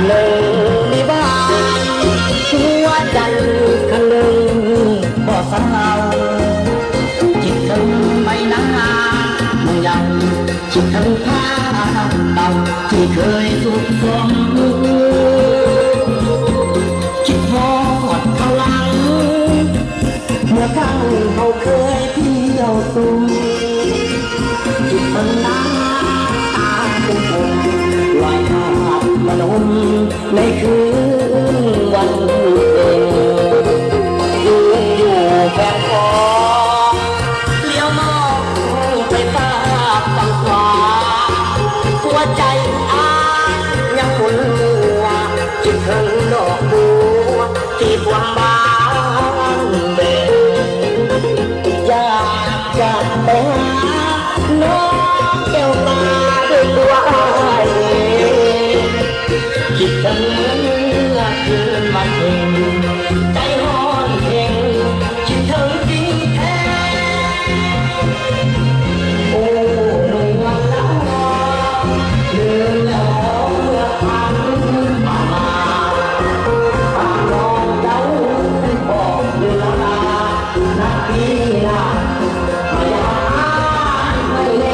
ເລີຍນີ້ວ່າ ຫົວໃຈຄັນເລີຍບໍ່ເຊົາ ຄິດເຖິງໃບໜ້າເມືອງເຍົາ ຄິດເຖິງພາບເກົ່າທີ່ເຄີຍສຸກສົມ ຄິດຮອດເຂົາຫຼັງ ເມື່ອຄັ້ງເຮົາເຄີຍທ່ຽວຊົມ ຄິດເຖິງໜ້າຕາຄົນຄົນ ລອຍພາບມະໂນມໃນຄືນວັນເພັນ ຢືນຢູ່ແຄມຄອງ ຫຼຽວມອງໄປຟາກຝັ່ງຂວາ ຫົວໃຈອ້າຍຍັງໝູນມົວ ຄິດເຖິງດອກບົວ ທີ່ພວມບ້ານເບນ ຢາກຈະໄປຫານ້ອງແກ້ວຕາດ້ວຍຕົວອ້າຍເອງ ຄິດເຖິງເມື່ອຄືນວັນເພັນ ໃຈຮ້ອນເພັງ ຄິດເຖິງຈິງແທ້ ໂອ້ ນວນລະ ລືມແລ້ວເມື່ອຄານຜ່ານມາ ຫາກນ້ອງເຈົ້າບອກຢູ່ລະນາ ນັດປີໜ້າ ມາຢາມອ້າຍໃໝ່ແດ່.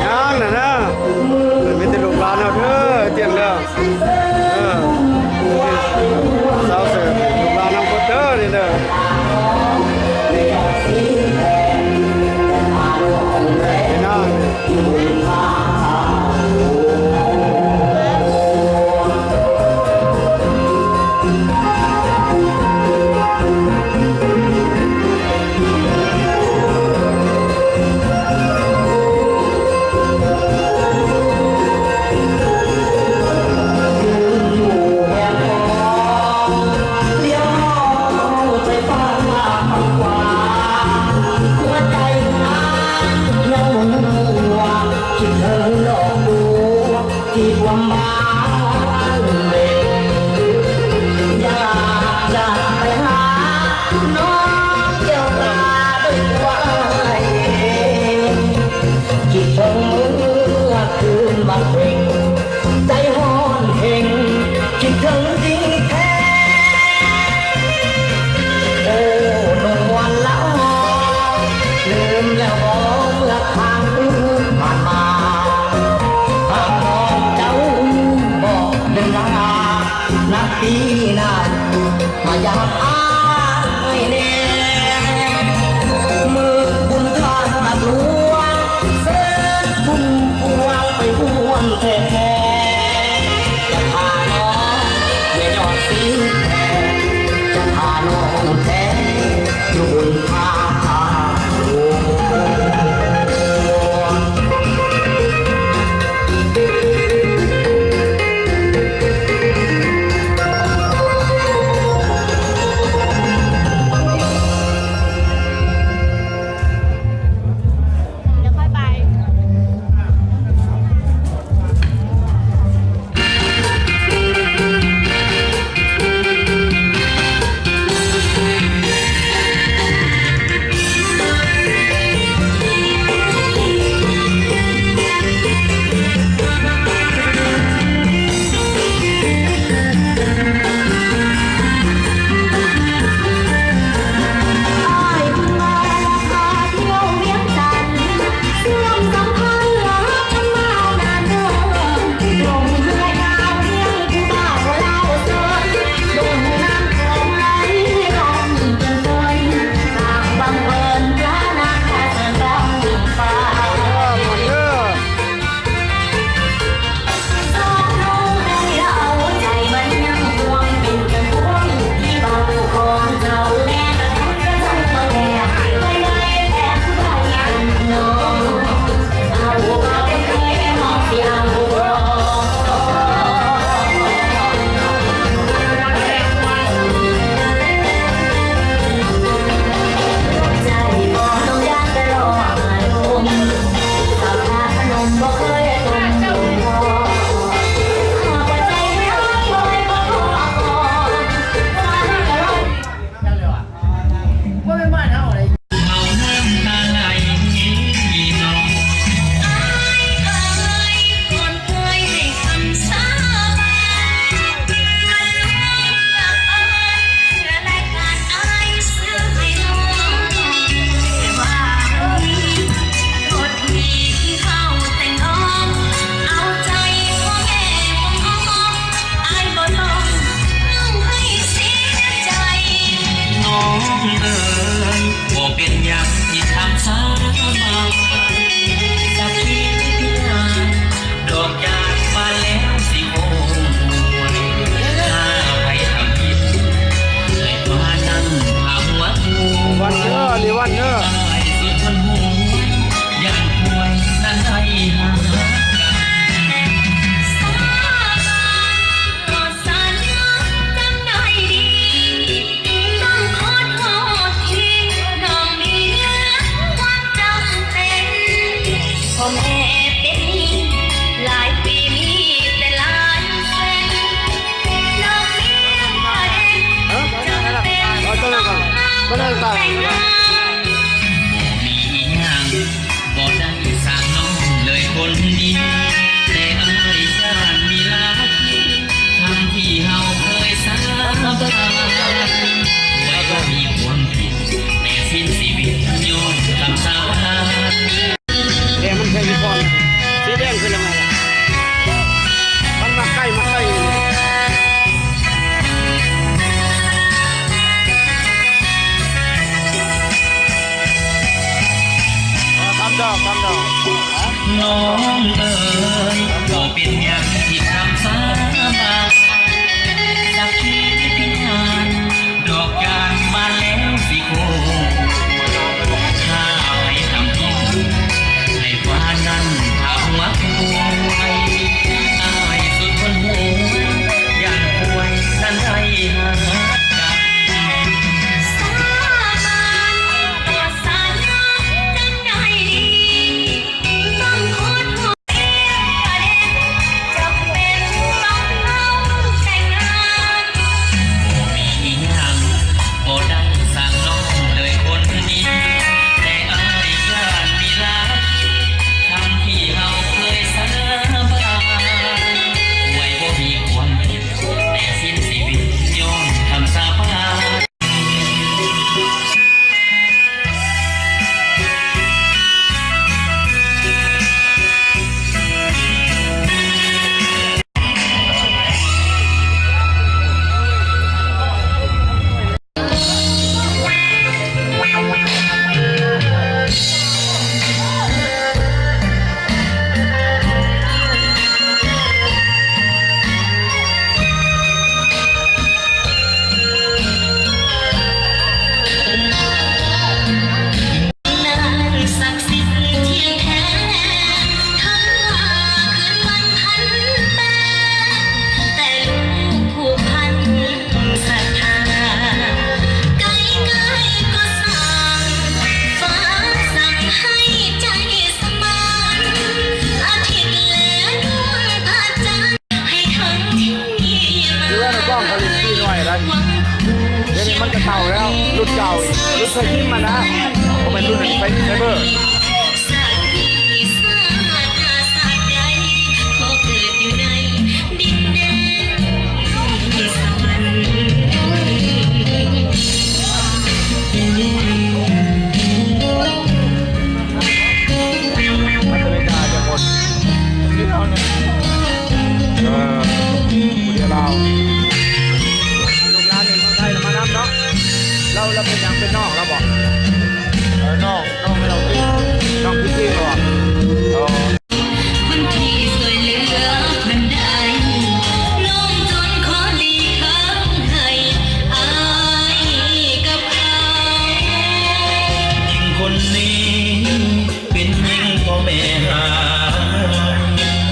ຍັງນະນະ ມີແຕ່ລູກຫຼານເຮົາເດີ ຕຽງແລ້ວ ເອີ ສາວເສີບ ລູກຫຼານນຳຄົນເດີນີ້ເດີ ພີ່ນ້ອງ. ທີ່ພວມບ້ານເວັນ ຢາກຈະໄປຫານ້ອງແກ້ວຕາດ້ວຍຕົວອ້າຍເອງ ຄິດເຖິງເມື່ອຄືນວັນເພັງ ໃຈຮ້ອນເພັງ ຄິດເຖິງຈິງແທ້. ໂອ້ ນວນລະ ລືມແລ້ວບໍ ເມື່ອຄັ້ງຜ່ານມາ ຫາກນ້ອງເຈົ້າບໍ່ເດີນທາງ ນັດປີໜ້າ ມາຢາມອ້າຍແດ່ ມື້ບຸນທາດຫຼວງ ເຊີນພຸ້ນພວງໄປຮ່ວມແທ້ ຈະພານ້ອງແມ່ຍອດສີແກ້ວ ຈະພານ້ອງແທ້ ຢູ່ບຸນທາດຫຼວງ. ດຽວຄ່ອຍໄປ. ຈະເກົ່າແລ້ວ ລຸ້ນເກົ່າອີກ ລຸ້ນໄຊພິມຫັ້ນນະ ບໍ່ແມ່ນລຸ້ນໄຊ ໄຊເບີ. ເອີ ຜູ້ດຽວລາວ ລູກຫຼານນີ້ເມືອງໄທນະມານຳເນາະ. ລາວ ລາວເປັນຫຍັງ ເປັນນ້ອງລາວບໍ? ເອີ ນ້ອງ ນ້ອງ ນ້ອງ ນ້ອງພິມພີບໍ? ອໍ. ຄົນທີ່ຊ່ວຍເຫຼືອເພິ່ນໄດ້ ນ້ອງຈົນຂໍຫຼີກທາງໃຫ້ອ້າຍກັບເຂົາ. ຍິງຄົນນີ້ເປັນຍິງພໍ່ແມ່ຮ້າ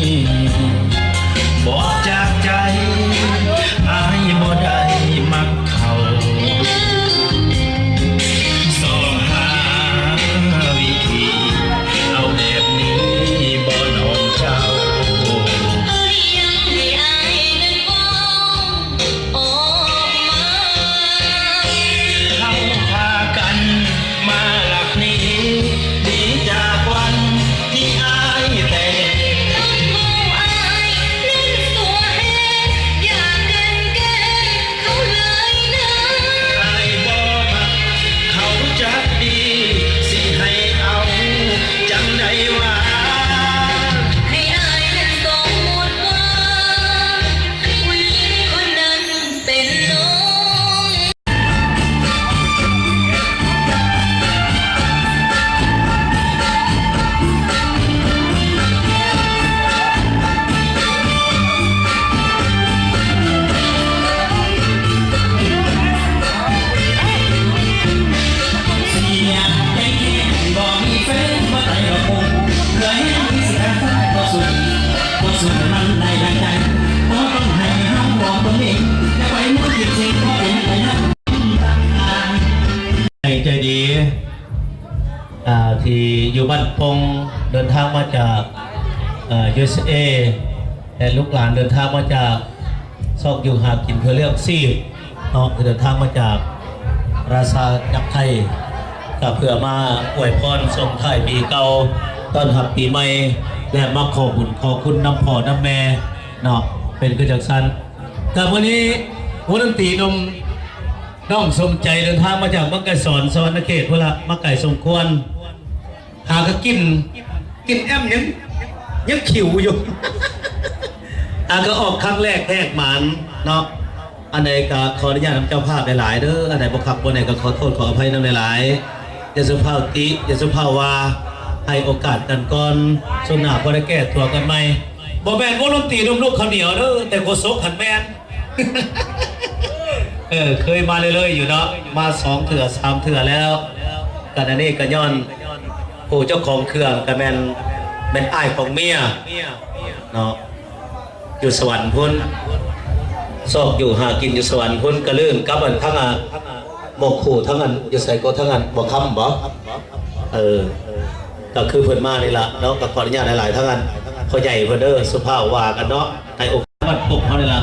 ຍ ບອກຈາກໃຈ ອ້າຍບໍ່ໄດ້ມັກ ເຂົາຊອກຫາວິທີ ເອົາແບບນີ້ບໍ່ນ້ອງເຈົ້າ? ເຮົາພາກັນມາລັກໜີ ໜີຈາກວັນທີ່ອ້າຍແຕ່ງ ອ້າຍບໍ່ມັກເຂົາຈັກດີ ຊິໃຫ້ເອົາຈັ່ງໃດວ່າ ໃຫ້ອ້າຍແມ່ນສົມມຸດວ່າ ຜູ້ຍິງຄົນນັ້ນເປັນນ້ອງ. ໃຈດີ ອ່າ ທີ່ຢູ່ບ້ານປົງ ເດີນທາງມາຈາກ ເອີ ຢູເອສເອ ແລະ ລູກຫຼານເດີນທາງມາຈາກຊອກຢູ່ຫາກິນເພື່ອລ້ຽງຊີບເນາະ ເດີນທາງມາຈາກລາຊາຈັກໄທ ກໍເພື່ອມາອວຍພອນສົ່ງທ້າຍປີເກົ່າ ຕ້ອນຮັບປີໃໝ່ ແລະ ມາຂໍບຸນຂໍຄຸນນຳພໍ່ນຳແມ່ເນາະ ເປັນຄືຈັ່ງຊັ້ນ. ກໍມື້ນີ້ວົງດົນຕີໜຸ່ມ ນ້ອງສົມໃຈເດີນທາງມາຈາກເມືອງໄກສອນ ສະຫວັນນະເຂດພຸ້ນລະ ມາໄກສົມຄວນ ຫາກໍກິນ ກິນແອ້ມຍັງ ຍັງຂິວຢູ່ ຫາກໍອອກຄັ້ງແລກແຮກໝານເນາະ. ອັນໃດກໍຂໍອະນຸຍາດນຳເຈົ້າພາບຫຼາຍໆເດີ ອັນໃດບໍ່ຄັກບໍ່ແນ່ກໍຂໍໂທດຂໍອະໄພນຳຫຼາຍໆ ຢ່າສຸພາວຕິ ຢ່າສຸພາວວ່າ ໃຫ້ໂອກາດກັນກ່ອນ ຊຸດໜ້າພໍໄດ້ແກ້ຕົວກັນໃໝ່. ບໍ່ແມ່ນວົງດົນຕີໜຸ່ມລູກເຂົ້າໜຽວເດີ ແຕ່ໂຄສົກຫັ້ນແມ່ນ ເອີ ເຄີຍມາເລື້ອຍໆຢູ່ເນາະ ມາສອງເທື່ອສາມເທື່ອແລ້ວ. ກໍອັນນີ້ກໍຍ້ອນຜູ້ເຈົ້າຂອງເຄື່ອງກໍແມ່ນ ແມ່ນອ້າຍຂອງເມຍເນາະ ຢູ່ສະຫວັນພຸ້ນ ຊອກຢູ່ຫາກິນຢູ່ສະຫວັນພຸ້ນ ກໍລື່ນກັບອັນທັງ ອາ ໝົກຄູ່ທັງອັນ ຢູ່ໃສກໍທັງອັນບໍ່ຄຳບໍ? ເອີ ກໍຄືເພິ່ນມານີ້ລະເນາະ ກໍຂໍອະນຸຍາດຫຼາຍໆ ທັງອັນພໍ່ໃຫຍ່ເພິ່ນເດີ ສຸພາວວ່າກັນເນາະ ໃຫ້ໂອກາດ ວັດປົກເຮົານີ້ລະ.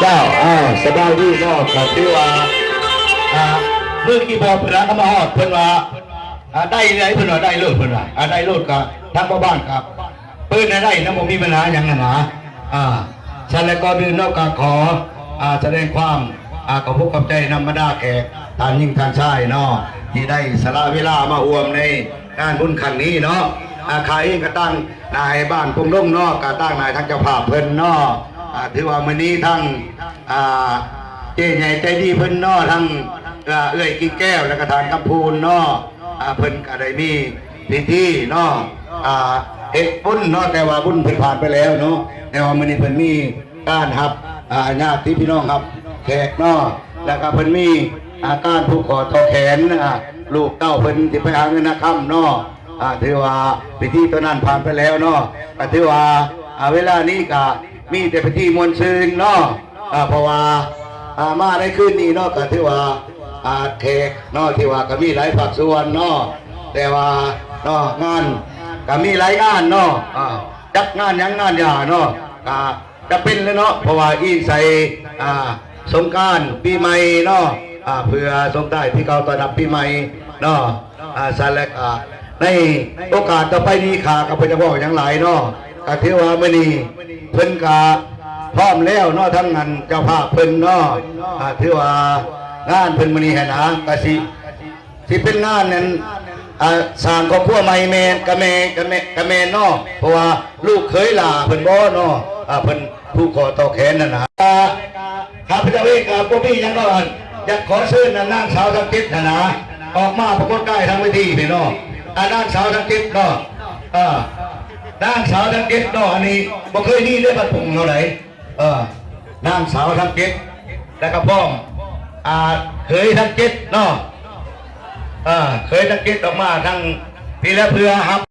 ເຈົ້າ ອ້າວ ສະບາຍດີເນາະ ກໍຖືວ່າ ອ່າ ມື້ກີ້ບອກເພິ່ນລະກໍມາຮອດ ເພິ່ນວ່າ ອ່າ ໄດ້ເລີຍ ເພິ່ນວ່າໄດ້ໂລດ ເພິ່ນວ່າ ອ່າ ໄດ້ໂລດ ກໍທາງພໍ່ບ້ານກໍເປີດໃຫ້ໄດ້ນະ ບໍ່ມີບັນຫາຫຍັງຫັ້ນນະ. ອ່າ ຊັ້ນແລ້ວ ກ່ອນອື່ນເນາະ ກໍຂໍ ອ່າ ສະແດງຄວາມ ອ່າ ຂອບອົກຂອບໃຈນຳບັນດາແຂກ ທ່ານຍິງທ່ານຊາຍເນາະ ທີ່ໄດ້ສະຫຼະເວລາມາຮ່ວມໃນ ງານບຸນຄັ້ງນີ້ເນາະ ອາ ຂ້າເອງກໍຕາງໜ້າໃຫ້ບ້ານປົງດົງເນາະ ກໍຕາງໜ້າໃຫ້ທາງເຈົ້າພາບເພິ່ນເນາະ ອາ ຖືວ່າມື້ນີ້ທັງ ອາ ເຈ້ໃຫຍ່ໃຈດີເພິ່ນເນາະ ທັງ ອາ ເອື້ອຍກິ່ງແກ້ວ ແລ້ວກໍທ່ານຄຳພູນເນາະ ອາ ເພິ່ນກໍໄດ້ມີພິທີເນາະ ອາ ເຮັດບຸນເນາະ ແຕ່ວ່າບຸນເພິ່ນຜ່ານໄປແລ້ວເນາະ ແຕ່ວ່າມື້ນີ້ເພິ່ນມີ ການຮັບ ອາ ຍາດຕິພີ່ນ້ອງ ຮັບແຂກເນາະ ແລ້ວກໍເພິ່ນມີ ອາ ການຜູກຂໍ້ຕໍ່ແຂນ ອາ ລູກເຕົ້າເພິ່ນທີ່ໄປຫາເງິນຫາຄຳເນາະ ອາ ຖືວ່າພິທີຕົວນັ້ນຜ່ານໄປແລ້ວເນາະ ກໍຖືວ່າ ອາ ເວລານີ້ກໍມີແຕ່ພິທີມ່ວນຊື່ນເນາະ ອາ ເພາະວ່າ ອາ ມາໃນຄືນນີ້ເນາະ ກໍຖືວ່າ ອາ ແຂກເນາະ ທີ່ວ່າກໍມີຫຼາຍພາກສ່ວນເນາະ ແຕ່ວ່າເນາະ ງານກໍມີຫຼາຍງານເນາະ ອາ ຈັກງານຫຍັງງານຫຍັງເນາະ ກໍ ຈຳເປັນແຫຼະເນາະ ເພາະວ່າອີງໃສ່ ອ່າ ສົງການປີໃໝ່ເນາະ ອ່າ ເພື່ອສົ່ງທ້າຍປີເກົ່າຕ້ອນຮັບປີໃໝ່ເນາະ ອ່າ ຊັ້ນແລ້ວກະໃນໂອກາດຕໍ່ໄປນີ້ ຂ້າກໍບໍ່ຈະເວົ້າຫຍັງຫຼາຍເນາະ ກໍຖືວ່າມື້ນີ້ເພິ່ນກະພ້ອມແລ້ວເນາະ ທາງອັນເຈົ້າພາບເພິ່ນເນາະ ອ່າ ຖືວ່າງານເພິ່ນມື້ນີ້ຫັ້ນນະ ກະຊິ ຊິເປັນງານນັ້ນ ອ່າ ສ້າງຄອບຄົວໃໝ່ແມ່ນ ກະແມ່ນ ກະແມ່ນ ກະແມ່ນເນາະ ເພາະວ່າລູກເຂີຍຫຼ້າເພິ່ນບໍ່ເນາະ ອ່າ ເພິ່ນຜູກຂໍ້ຕໍ່ແຂນຫັ້ນນະ ຂ້າພະເຈົ້າເອງກໍບໍ່ມີຫຍັງດອກ ອັນ ຢາກຂໍເຊີນນາງສາວທັງເຈັດຫັ້ນນະ ອອກມາປາກົດກາຍທາງເວທີພີ້ເນາະ ອ່າ ນາງສາວທັງເຈັດເນາະ ອ່າ ນາງສາວທັງເຈັດເນາະ ອັນນີ້ບໍ່ເຄີຍມີໃນບ້ານໂປ່ງເຮົາໃດ ເອີ ນາງສາວທັງເຈັດ ແລ້ວກໍພ້ອມ ອ່າ ເຂີຍທັງເຈັດເນາະ ເອີ ເຂີຍທັງເຈັດອອກມາທັງພີ້ແຫຼະ ເພື່ອຮັບ